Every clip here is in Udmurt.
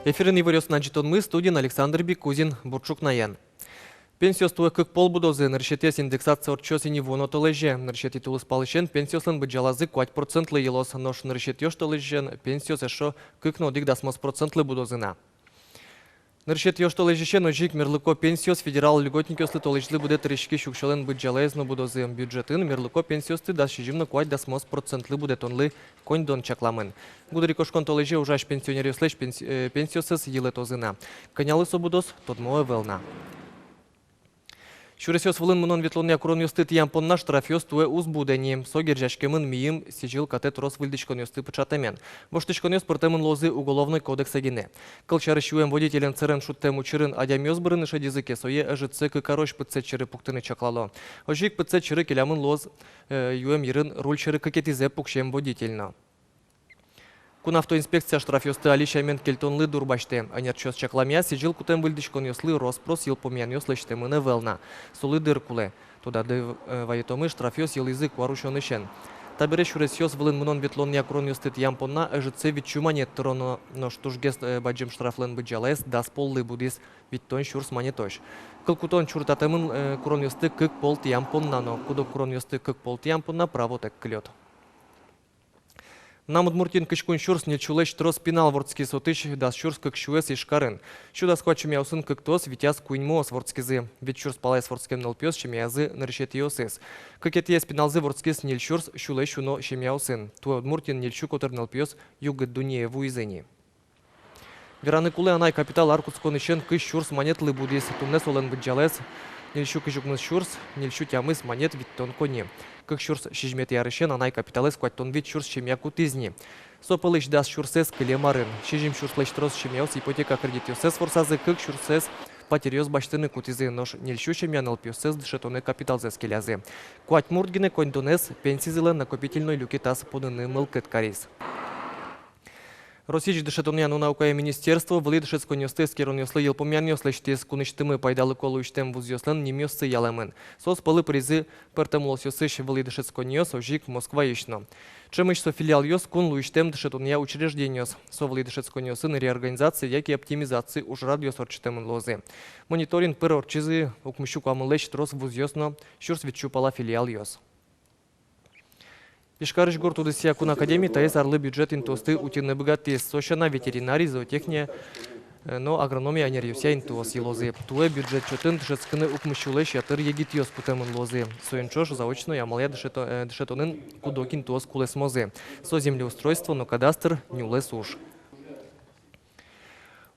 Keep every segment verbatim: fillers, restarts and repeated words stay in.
Эфирын иворъёс но ӝытонмы, студиын Александр Бикузин. Бур ӵукнаен. Пенсиос туэ кык пол будозы. Нырысетӥез индексация ортчоз ини вуоно толэзе. Нырысетӥ тулыспалысен пенсиослэн быдӟалазы куать процентлы йылоз, нош нырысетӥ оштолэзьысен пенсиос эшшо кык но одӥг дасмос процентлы будозы на. Нырысетӥ оштолэзьысен озьы ик мерлыко пенсиос федерал льготникъёслы толэзьлы будэтыриськись уксёлэн быдӟалаез но будозы. Бюджетын мерлыко пенсиосты дас сизьым но куать дасмос процентлы будэтонлы коньдон чакламын. Гудырикошкон толэзе ужась пенсионеръёслэсь пенси-, э, пенсиоссэс йылэтозы на. Кӧнялы со будоз, тодмо ӧвӧл на. Сюресъёс вылын мынон-ветлонъя куронъёсты тӥям понна штрафъёс туэ уз будэ ни. Со герӟаськемын мийым сӥзьыл катэ трос выльдӥськонъёсты пыӵатэмен. Воштӥськонъёс пыртэмын луозы Уголовной кодексэ гинэ. Кылсярысь, юэм водителен сэрен шудтэм учырын адямиос бырыны шедизы ке, сое ӧжытсэ кык арозь пытсэт сьӧры пуктыны чаклало. Озьы ик пытсэт сьӧры келямын луоз, э, юэм йырын руль сьӧры кыкетӥзэ пуксем водитель но. Кун автоинспекция штрафъёсты али сямен кельтонлы дур басьтэ. Ӧнерчиос чакламъя, сӥзьыл кутэм выльдӥськонъёслы рос-прос йылпумъянъёс лэсьтэмын ӧвӧл на. Солы дыр кулэ. Тодады, э, вайытомы, штрафъёс йылӥзы куарусёнысен. Табере сюресъёс вылын мынон-ветлонъя куронъёсты тӥям понна ӧжытсэ витьсю манет тыроно, нош тужгес, э, бадӟым штрафлэн быдӟалаез дас поллы будӥз, витьтон сюрс манетозь. Кыл кутон чурытатэмын, э, куронъёсты кык пол тӥям понна но. Куд-ог куронъёсты кык пол тӥям понна правотэк кылёд. Мынам Удмуртиын кызь куинь сюрс ньыльсюлэсь трос пинал вордскиз, отысь дас сюрс кык сюэз Ижкарын. Сю дас куать семьяосын кыктоос, витяз куиньмоос вордскизы. Вить сюрс палаез вордскем нылпиос семьязы нырысетӥосыз. Кыкетӥез пиналзы вордскиз ньыль сюрс сюлэсь уно семьяосын. Туэ Удмуртиын ньыльсю котыр нылпиос югыт дуннее вуизы ини. Вераны кулэ, анай капитал ар кутсконысен кызь сюрс манетлы будӥз. Туннэ солэн быдӟалаез ньыльсю кызь укмыс сюрс ньыльсю тямыс манет витьтон коньы. Кык сюрс сизьыметӥ арысен анай капиталэз куатьтон вить сюрс семья кутӥз ни. Со пӧлысь дас сюрсэз кылем арын. Сизьым сюрслэсь трос семьяос ипотека кредитъёссэс ворсазы, кык сюрсэз патеръёс басьтыны кутӥзы, нош ньыльсю семья нылпиоссэс дышетонэ капиталзэс келязы. Куать мурт гинэ коньдонэз пенсизылэн накопительной люкетаз поныны мылкыд кариз. Россиысь дышетонъя но наукая министерство вылӥ дышетсконъёсты эскеронъёслы йылпумъянъёс лэсьтӥз. Кунысьтымы пайдалыко луисьтэм вузъёслэн нимъёссы ялэмын. Соос пӧлы пыризы пӧртэм улосъёсысь вылӥ дышетсконниос, озьы ик Москваысь но. Ӵемысь со филиалъёс, кун луисьтэм дышетонъя учреждениос. Со вылӥ дышетсконниосын реорганизация яке оптимизация ужрадъёс ортчытэмын луозы. Мониторинг пыр ортчизы укмыссю куамынлэсь трос вузъёс но сюрс витьсю пала филиалъёс. Ижкарысь гурт удысъя кун академи таиз арлы бюджет интыосты утьыны быгатӥз. Со сяна ветеринария, зоотехния, э, но агрономия ӧнеръёсъя интыос йылозы. Туэ бюджет чотын дышетскыны укмыссюлэсь ятыр егитъёс кутэмын луозы. Соин ӵош заочной амалъя дышето-, э, дышетонын куд-ог интыос кулэсмозы. Со землеустройство но кадастр, нюлэс уж.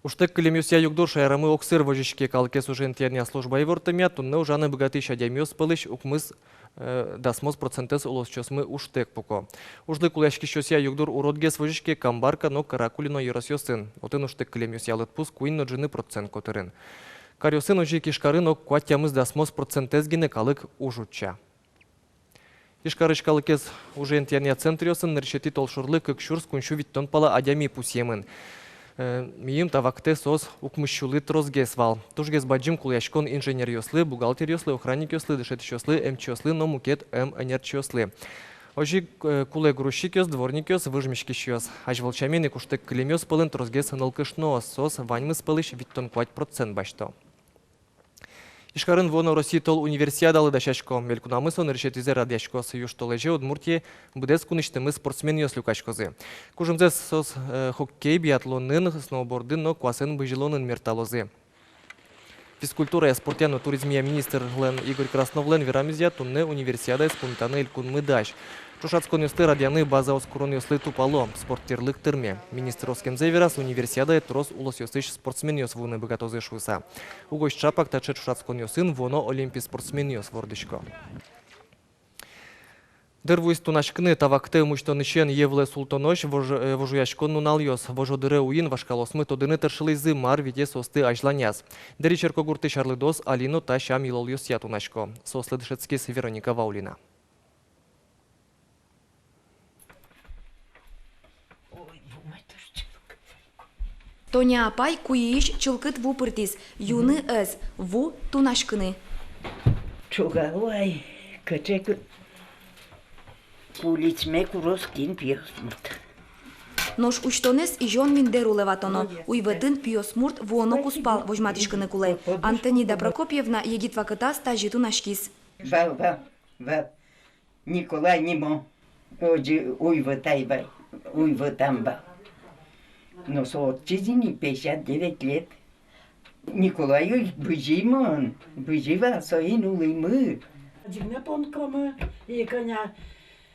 Ужтэк кылемъёсъя югдур шаерамы огсыр возиське. Калыкез ужен тӥянъя служба ивортэмъя, туннэ ужаны быгатӥсь адямиос пӧлысь укмыс, э, дасмос процентэз улосчиосмы ужтэк пуко. Ужлы кулэяськисьёсъя югдур уродгес возиське Камбарка но Каракулино ёросъёсын. Отын ужтэк кылемъёсъя лыдпус куинь но ӝыны процент котырын. Каръёсын, озьы ик Ижкарын, ог куать тямыс дасмос процентэз гинэ калык уж утча. Ижкарысь калыкез ужен тӥянъя центръёсын нырысетӥ толшорлы кык сюрс куиньсю витьтон пала адями пусъемын. Э, мийым та вакытэ соос укмыссюлы тросгес вал. Тужгес бадӟым кулэяськон инженеръёслы, бухгалтеръёслы, охранникъёслы, дышетӥсьёслы, эмчиослы но мукет эмӧнерчиослы. Озьы ик, э, кулэ грузчикъёс, дворникъёс, выж миськисьёс. Азьвыл сямен ик ужтэк кылемъёс пӧлын тросгес нылкышноос, соос ваньмыз пӧлысь витьтон куать процент басьто. Ижкарын вуоно Россия тол универсиадалы дасясько. Элькунамы со нырысетӥзэ радъяськоз. Южтолэзе Удмуртие быдэс кунысьтымы спортсменъёс люкаськозы. Кужымзэс соос, э, хоккей, биатлонын, сноубордын но куасэн бызьылонын мерталозы. Физкультурая, спортъя но туризмъя министрлэн Игорь Красновлэн верамезъя, туннэ универсиадаез пумитаны элькунмы дась. Ӵошатсконъёсты радъяны базаос куронъёслы тупало, спорт тирлык тырме. Министр оскемзэ вераз, универсиадае трос улосъёсысь спортсменъёс вуыны быгатозы шуыса. Угось ӵапак таӵе ӵошатсконъёсын вуоно олимпи спортсменъёс вордӥсько. Дыр вуиз тунаськыны. Та вакытэ ымусьтонысен йӧ вылэ султонозь вож-, э, вожояськон нуналъёс. Вожодыре уин вашкалаосмы тодыны тыршылӥзы, мар вите соосты азьланяз. Дэри черкогуртысь арлыдоос али но та сям-йылолъёсъя тунасько. Соослы дышетскиз Вероника Ваулина. Тоня апай куйыысь чылкыт ву пыртӥз, юны ӧз, ву тунаськыны. Чугавай, кыӵе ке пулисме куроз кин пиосмурт. Нош усьтонэз изён миндэр улэ ватоно. Уйвӧтын пиосмурт вуоно кузпал возьматӥськыны кулэ. Антонида Прокопьевна егит вакытаз тазьы тунаськиз. Вал, вал, вал. Николай нимо. Озьы Уйвӧт ай вал, Уйвӧтам вал. Но со отчы ини, пятьдесят девять лет. Николай уй бызи мон, бызи вал, соин улӥмы. Ӟыгнэ понкомы, и кӧня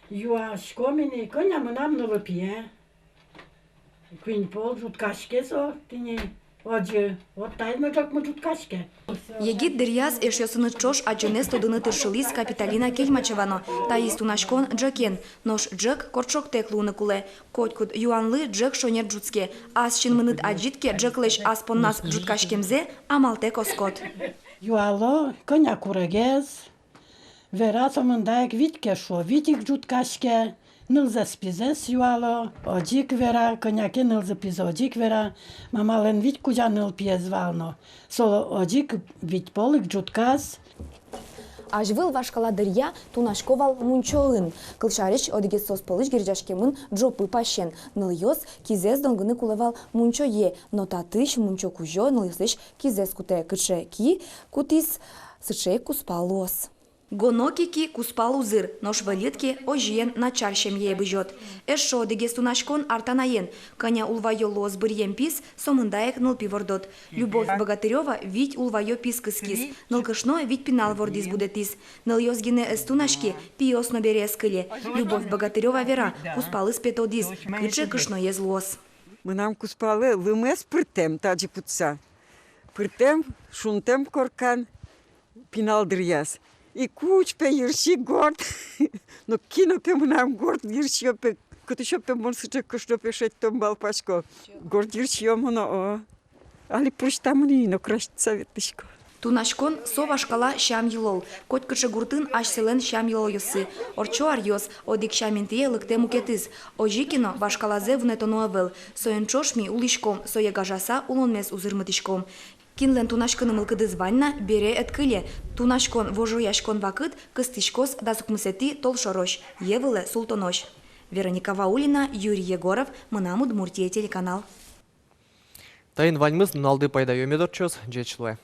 юаськом ини, кӧня мынам нылпие. Куинь пол ӝутскаське со тӥни, озьы, вот таиз но ӝӧкмы ӝутскаське. Егит дыръяз эшъёсыныз ӵош адӟонэз тодыны тыршылӥз Капиталина Кельмачева но. Таиз тунаськон ӝӧкен, нош ӝӧк кортчогтэк луыны кулэ. Котькуд юанлы ӝӧк шонер ӝутске. Ас синмыныд адӟид ке ӝӧклэсь ас понназ ӝутскаськемзэ, амалтэк оскод. Юало, кӧня курегез. Вера, сомында ик вить ке шуо, вить ик ӝутскаське. Нылзэс-пизэс юало, озьы ик вера, кӧня ке нылзы-пизы, озьы ик вера. Мамалэн вить кузя нылпиез вал но, со озьы ик вить пол ик ӝутсказ. Азьвыл вашкала дыръя тунасько вал мунчоын. Кылсярысь, одӥгез соос пӧлысь герӟаськемын ӝопы пасен. Нылъёс кизэс донгыны кулэ вал мунчое, но татысь мунчо кузё нылъёслэсь кизэс кутэ. Кыӵе ки кутӥз, сыӵе ик кузпал луоз. Гонэ ке ки, кузпал узыр, нош выльыд ке, озьыен, начар семьяе бызёд. Эшшо одӥгез тунаськон артанаен. Кӧня улваё луоз быръем пис, сомында ик нылпи вордод. Любовь Богатырёва вить улваё пис кыскиз. Нылкышно вить пинал вордӥз, будэтӥз. Нылъёс гинэ ӧз тунаське, пиос но бере ӧз кыле. Любовь Богатырёва вера, кузпалыз пе тодӥз, кыӵе кышноез луоз. Мынам кузпалэ лымыез пыртэм тазьы кутса. Пыртэм, шунтэм коркан, пинал дыръяз. И куч пе йырси горд. Но кин о пе мынам горд йырсиё пе, кытысь о пе мон сыӵе кышно пе шедьтом, малпасько. Горд йырсиё мон, о. Али пурысьтамы ини но краситься ветлӥсько. Тунаськон — со вашкала сям-йылол. Котькыӵе гуртын асьсэлэн сям-йылолъёссы. Ортчо аръёс, одӥг сям интые лыктэ мукетыз. Озьы ке но, вашкалазэ вунэтоно ӧвӧл. Соин ӵош ми улӥськом, сое гажаса улонмес узырмытӥськом. Кинлэн тунаськыны мылкыдыз вань на, бере ӧд кыле. Тунаськон, вожояськон вакыт кыстӥськоз дас укмысэтӥ толшорозь, йӧ вылэ султонозь. Вероника Ваулина, Юрий Егоров, «Мынам Удмуртие» телеканал. Таин ваньмыз. Нуналды пайдаё мед ортчоз. Ӟеч луэ.